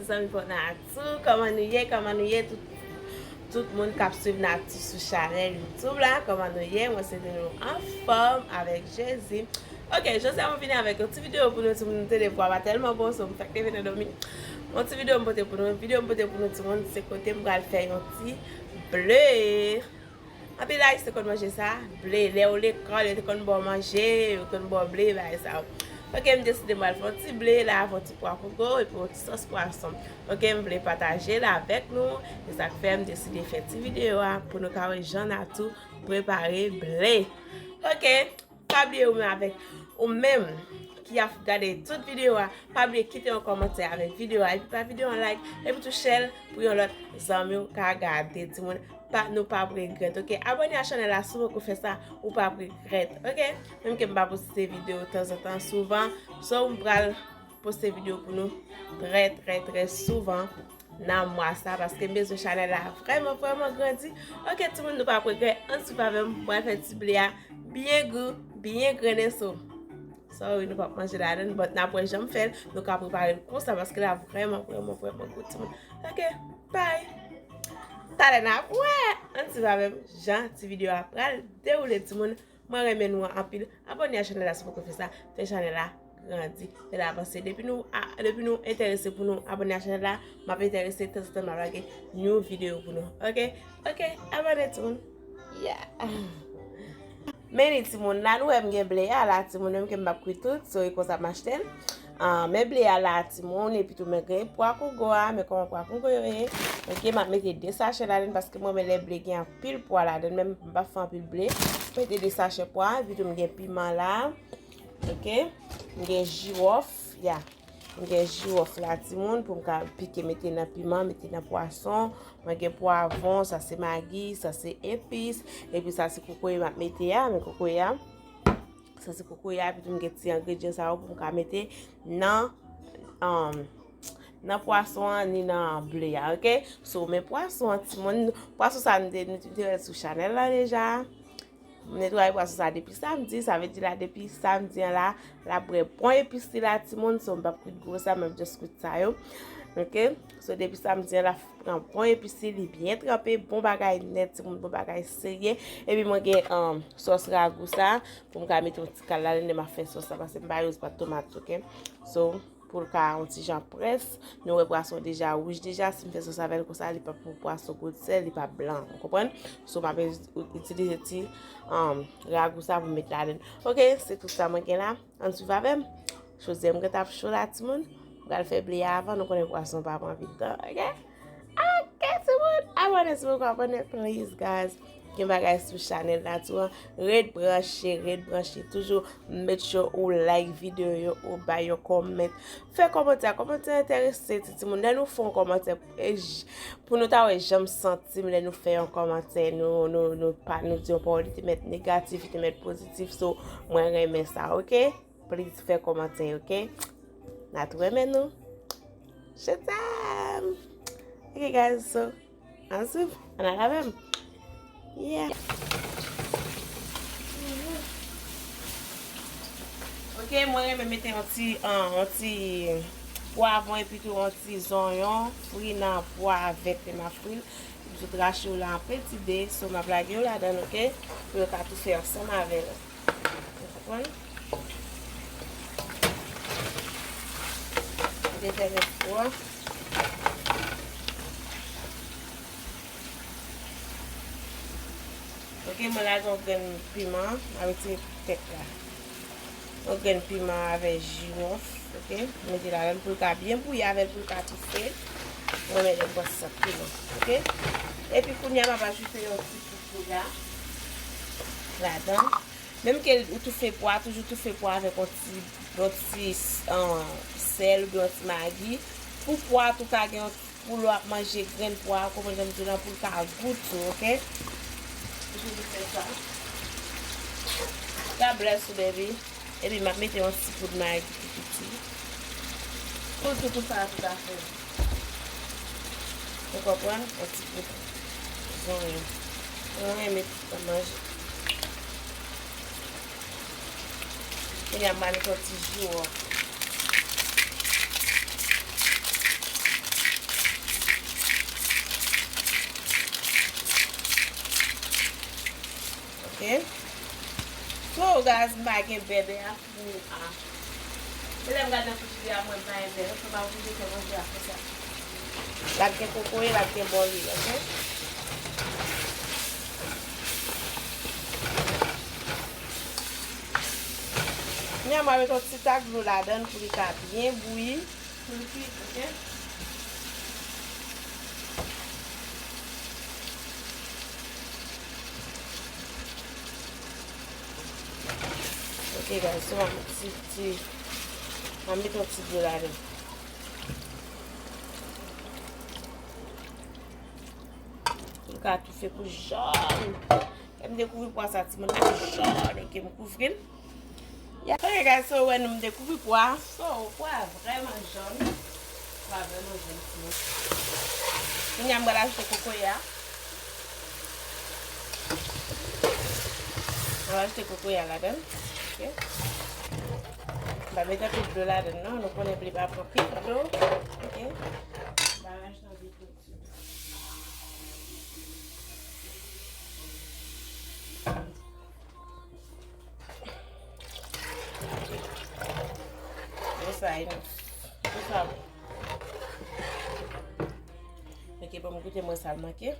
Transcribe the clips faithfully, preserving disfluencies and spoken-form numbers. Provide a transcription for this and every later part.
Zanmi pou Natou, kòman nou ye? Kòman nou ye? Tout, tout moun k ap swiv Natou sou chanèl YouTube la, kòman nou ye? Mwen swete nou anfòm avèk Jezi. Ok, jodi a mwen vini avèk yon ti videyo pou nou, timoun, nou tande vwa pa tèlman bon, so m fèk leve nan dòmi. Yon ti videyo m pote pou nou, videyo m pote pou nou, timoun, se kote m pral fè yon ti ble. Anpil Ayisyen konn manje sa, ble. Lè yo lekòl, yo te konn ba w manje, yo konn ba w ble, bagay sa yo. Ok, m deside m pral fè yon ti ble la, avè yon ti pwa kongo, epi yon ti sòs pwason. Ok, m vle pataje l avèk nou. Se sa k fè m deside fè ti videyo a pou nou ka wè jan Natou prepare ble. Ok, pa bliye ou menm avèk ou menm ki ap gade tout videyo a, pa bliye kite yon kòmantè avèk videyo a, epi ba videyo a like, epi tou share l pou yon lòt zanmi w ka gade, timoun. Pa, nou p ap regrèt, ok? Abòne a chanèl la si w poko fè sa, ou p ap regrèt, ok? Menm ke m pa poste videyo tanzantan souvan, so m pral poste videyo pou nou trè, trè, trè souvan nan mwa sa, paske m bezwen chanèl la vrèman, vrèman grandi. Ok, timoun, nou p ap regrèt, ann swiv avè m, m pral fè ti ble a byen gou, byen grennen, so. Sorry, nou p ap manje ladann, but n ap wè jan m fè l, nou ka prepare l konsa, paske l ap vrèman, vrèman, vrèman gou, timoun. Ok, bye! Talè n ap wè! Ann swiv avè m jan ti videyo a pral dewoule, timoun. Mwen renmen nou anpil. Abòne a chanèl la si w poko fè sa. Fè chanèl la grandi. Fè l avanse. Depi nou, a, depi nou enterese pou nou abòne a chanèl la, m ap enterese tanzantan m ap lage yon videyo pou nou. Ok? Ok, abòne timoun. Yeah! Men li timoun, la nou wè m gen ble a la, timoun, menm ke m p ap kwi tout, so e konsa m achte l. Ah, men ble a la, timoun, epi tou men gen pwa kongo a, men kòman pwa kongo yo ye. Ok, m ap mete de sachè ladann paske mwen renmen lè ble gen anpil pwa ladann, menm m pa fè anpil ble. Mete de sachè pwa, epi tou m gen piman la. Ok, m gen jiwòf, ya. M gen jiwòf la, timoun, pou m ka pike mete nan piman, mete nan pwason. Mwen gen pwavwon, sa se magi, sa se epis. Epi sa se kokoye m ap mete a, men kokoye a. Sa se kokoye a, epi tou m gen ti engredyan sa yo pou m ka mete nan, um, nan pwason an, ni nan ble a, ok? So, men pwason an, timoun, pwason sa nou te, nou te, te wè l sou chanèl la deja. M netwaye pwason sa depi samdi, sa vle di la depi samdi an la, l ap bwè bon epis li la, timoun, so m p ap kwit gwo sa, m ap just kwit sa yo. Ok? So depi samdi an la, pran bon epis li, li byen tranpe, bon bagay nèt, timoun, bon bagay serye. Epi mwen gen, um, sòs ragou sa, pou m ka mete yon ti kal ladan lè m ap fè sòs la, paske m pa youz pat tomat, ok? So, pou l ka yon ti jan près. Nou wè pwason deja wouj deja, si m fè sòs avè l konsa, li p ap yon pwason gwo sèl, li p ap blan, ou konprann? So, m ap itilize ti, um, ragou sa pou m met ladan. Ok, se tout sa mwen gen la. Ann swiv avè m. Chodyè m gentan ap cho la, timoun. M pral fè ble a avan, nou konnen pwason pa pran pil tan, ok? Ok, timoun, abòne si w poko abòne, please, guys. Gen bagay sou chanèl la tou an. Ret branche, ret branche. Toujou make sure ou like videyo yo, ou bay yon kòmant. Fè kòmantè, kòmantè enterese ti timoun. Lè nou fè yon kòmantè, e j-, pou nou ta wè jan m santi m lè nou fè yon kòmantè, nou, nou, nou pa, nou di yon pawòl, li te mèt negatif, li te mèt pozitif, so, mwen renmen sa, ok? Please fè kòmantè, ok? N a tou renmen nou. Je t'aime. Ok, guys, so, ann swiv, ann al avè m. Yeah. Ok, mwen renmen mete yon ti, ah, yon ti pwavwon epi tou yon ti zonyon fri nan pwa vèt ke m ap fri l. Epi tou rache yo la an peti de, so m ap lage yo ladan l, ok? Pou yo ka toufe ansanm avè l. Ou konprann? Mete fè fò. Ok, mwen lage yon grenn piman, m a retire tèt la. Yon grenn piman avè jiwòf, ok? M mete ladan l pou l ka byen bouyi avè l, pou l ka toufe. Mwen renmen lè m pran sant piman, ok? Epi kounye a, m ap ajoute yon ti poud poud la ladan. Menm ke ou toufe pwa, toujou toufe pwa avèk yon ti, yon ti, ah, sèl oubyen yon ti magi. Pou pwa tou ka gen yon ti, pou lè w ap manje grenn pwa, ou konprann jan m di w lan, pou l ka gou tou, ok? Toujou fè sa. God bless you, baby. Epi m ap mete yon ti poud magi tou piti. Pou l tou, pou sa a tou ka fè. Ou konprann? Yon ti poud zonyon. Mwen renmen tout sa manje. Kounye a m pral mete yon ti jiwòf. So, guys, m pa gen bè, bè a fini a. Men lè m gade nan frijidè a, mwen pa gen bè. Anfen, m ap oblije fè manje a konsa. L ap gen kokoye, l ap gen bò lwil, oke? Kounye a, m ap met yon ti tak dlo ladan l pou li ka byen bouyi. Pou l kwit, oke? Oke, guys, so, m ap ti, ti, m ap met yon ti dlo ladan. Pou l ka toufe pou jòn. Lè m dekouvri pwa sa, timoun, li jòn, oke, m kouvri l. Ya, ok, guys, so, wè, nou, m dekouvri pwa. So, pwa vrèman jòn. Pwa vrèman jòn, timoun. Kounye a, m pral ajoute kokoye a. M pral ajoute kokoye a ladan. Oke. M pa met anpil dlo ladan, non. Nou konnen ble pa pran pil dlo. Oke. M pral ajoute anpil dlo. Bon, sa, e non. Pou sa. Ok, bon, m goute mwen sa l manke.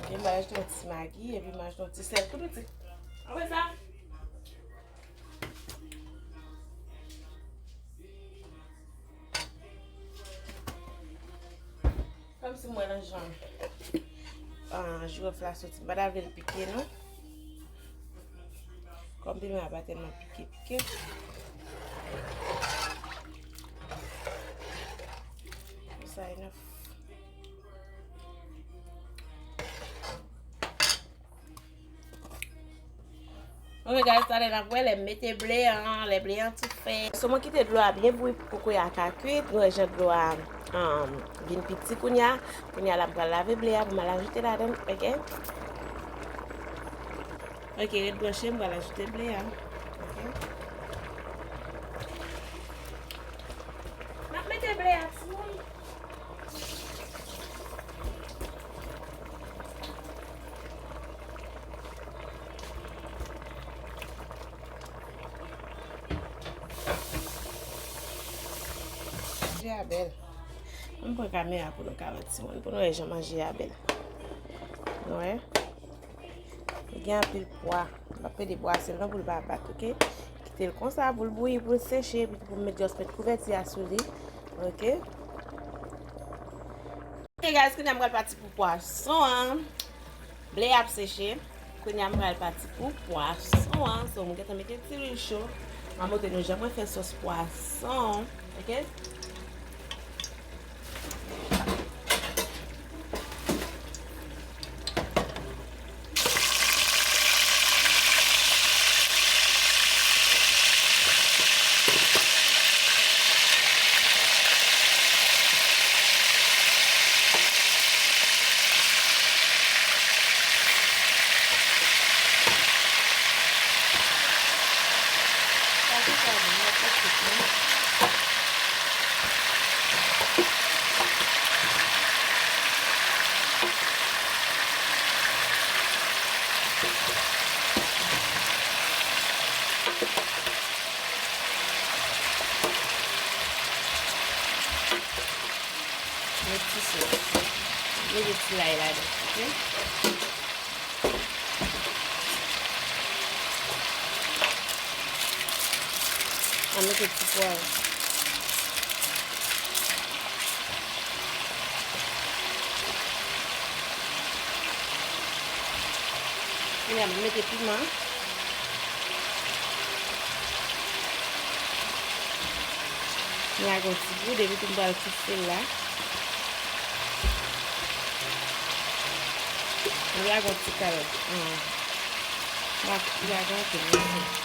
Ok, m va ajoute yon ti magi, epi m ajoute yon ti sèl tou piti. Apre sa, kòmsi m wè nan jan, ah, jiwòf la soti, m pa ta vle l pike, non. Kòm piman an pa tèlman pike, pike. Sa enough. Ok, guys, talè n ap wè lè m mete ble an, lè ble an toufe. So, mwen kite dlo a byen bouyi pou kokoye a ka kwit. Nou wè jan dlo a, um, vin piti kounye a. Kounye a la, m pral lave ble a pou m al ajoute ladan, ok? Ok, ret branche, m pral ajoute ble a. Ok. N ap mete ble a, timoun. Manje a bèl. Ann pran kamera pou nou ka wè timoun, pou nou wè jan manje a bèl. Nou wè? Li gen anpil pwa. M ap pede bwase l non pou l pa bat, ok? Kite l konsa pou l bouyi, pou l seche, epi pou m met, just met kouvèti a sou li. Ok? Ok, guys, kounye a m pral pati pou pwason an. Ble a ap seche. Kounye a m pral pati pou pwason an. So, m gentan mete ti lwil cho. M ap montre nou jan mwen fè sòs pwason. Ok? Met ti sèl. Mete ti lay ladan, ok? Ann mete ti pwav. Kounye a, m mete piman. M lage yon ti goud, epi tou m pral toufe l la. M lage yon ti kal, ah, m lage yon ti goud.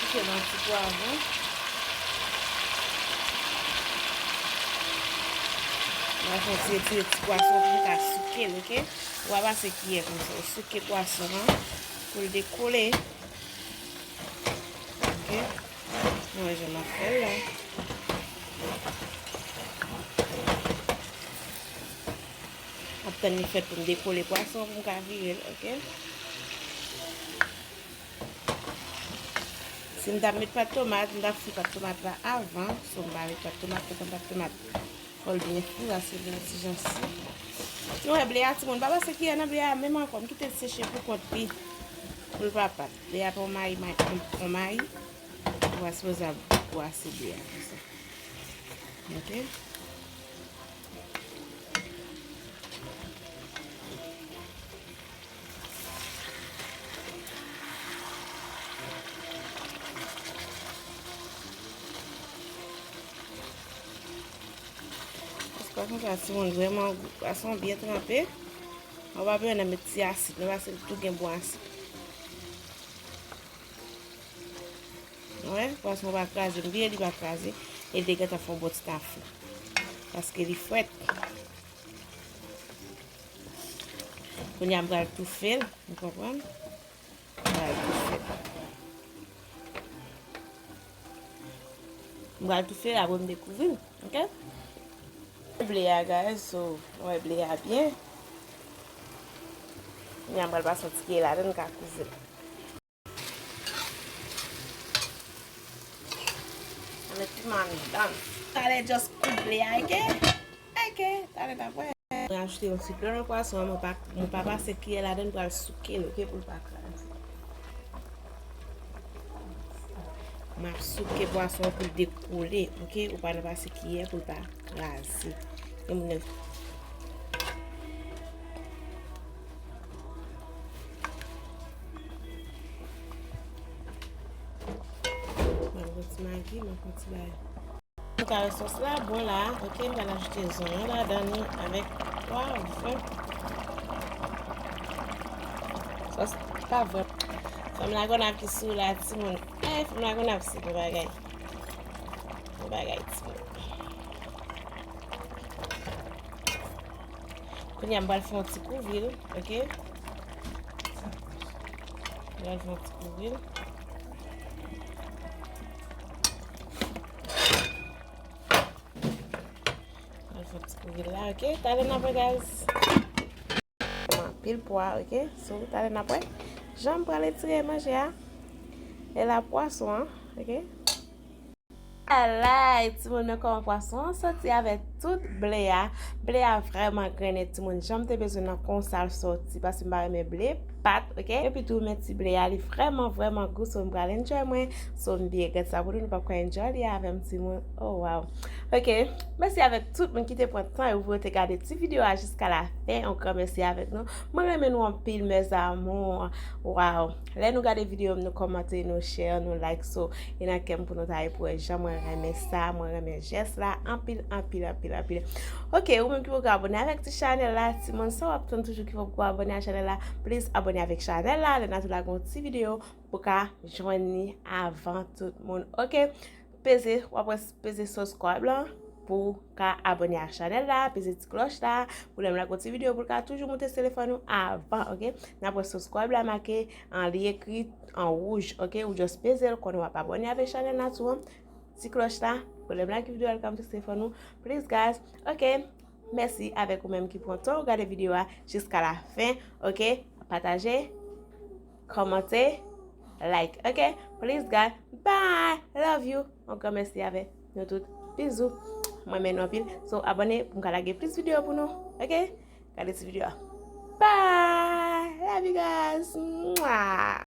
Ke nan ti pwason. M ap fè yon ti retire ti pwason pou m ka souke l, oke? Ou pa pase kiyè konsa. Ou souke pwason an pou l dekole. Oke? Nou wè jan m ap fè l la. M ap tann li fèt pou m dekole pwason pou m ka vire l, oke? Si m t ap met pat tomat, m t ap fri pat tomat la avan. So, m pa met pat tomat, paske pat tomat fò l byen fri, paske l gen yon ti jan si. Nou wè ble a, timoun, pa pase kiyè nan ble a, menm ankò, m kite l seche pou kont li, pou l pa pat. Ble a pa yon mayi, mayi, yon, yon mayi, ou pa sipoze ap bwase ble a konsa. Oke? Paske konsa, timoun, vrèman, pwason byen tranpe. Ou pa bezwen nan met ti asid, non, paske li tou gen bon asid. Wè, pwason pa kraze, m vire li pa kraze, e li te gentan fè yon bon ti tafou. Paske li frèt. Kounye a m pral toufe l, ou konprann? M pral toufe l. M pral toufe l, apre m dekouvri l, oke? Ble a, guys, so, wè ble a byen. Kounye a m pral pase yon ti kiyè ladan l ka kouvri l. Mwen met piman anndan. Talè just kout ble a, oke? Oke, talè n ap wè. Mwen ajoute yon ti dlo nan pwason an, mwen pa, mwen pa pase kiyè ladan, pral souke l, oke, pou l pa kraze. M ap souke pwason an pou l dekole, oke? Ou pa nan pase kiyè pou l pa kraze. Gen moun nan Mwen pran ti magi, mwen pran ti bagay. Mwen kare sòs la, bon la, oke, m pral ajoute zonyon ladan li avèk pwav. Sòs pa vrè. Fanm Lagonav ki sou la, timoun. Ey, fanm Lagonav, se bon bagay. Bon bagay, timoun. Kounye a, m pral fè yon ti kouvri l, oke? M pral fè yon ti kouvri l. M pral fè yon ti kouvri l la, oke? Talè n ap wè, guys. Anpil pwa, oke? So, talè n ap wè jan m pral etire manje a. E la pwason an, oke? Alright, timoun, men kòman pwason an soti avèk tout ble a. Ble a vrèman grennen, timoun. Jan m te bezwen nan konsa l soti, paske m pa renmen ble pat, oke? Epi tou, men ti ble a, li vrèman, vrèman gou, so m pral enjoy mwen. So, m byen gad sa pou nou, nou p ap ka enjoy li avè m, timoun. Oh, wow. Oke, mèsi avèk tout moun ki te pran tan yo pou yo te gade ti videyo a jiska la fen. Yon gran mèsi avèk nou. Mwen renmen nou anpil, mes amours. Wow. Lè nou gade videyo m, nou kòmante, nou share, nou like. So, e nan kè m pou nou ta ye pou wè jan mwen renmen sa, mwen renmen jès la anpil, anpil, anpil, anpil. Oke, ou menm ki poko abòne avèk ti chanèl la, timoun, sa w ap tann toujou ki poko abòne a chanèl la, please abòne avèk chanèl la, lè n a tou lage yon ti videyo pou ka jwenn li avan tout moun. Oke, peze, w ap wè peze subscribe lan pou w ka abòne ak chanèl la, peze ti klòch la, pou lè m lage yon ti videyo pou l ka toujou moute sou telefòn ou avan, oke? N ap wè subscribe la make, an, li ekri an wouj, oke? Ou just peze l, konnen w ap abòne avèk chanèl la tou, an. Ti klòch la, pou lè m lage videyo a, l ka moute sou telefòn ou. Please, guys, oke? Mèsi avèk ou menm ki pran tan ou gade videyo a jiska la fen, oke? Pataje, kòmante, like, oke? Please, guys, bye, love you. Yon gran mèsi avè nou tout. Bizou. Mwen renmen nou anpil. So, abòne pou m ka lage plis videyo pou nou, oke? Gade ti videyo a. Bye, love you guys. Mwah.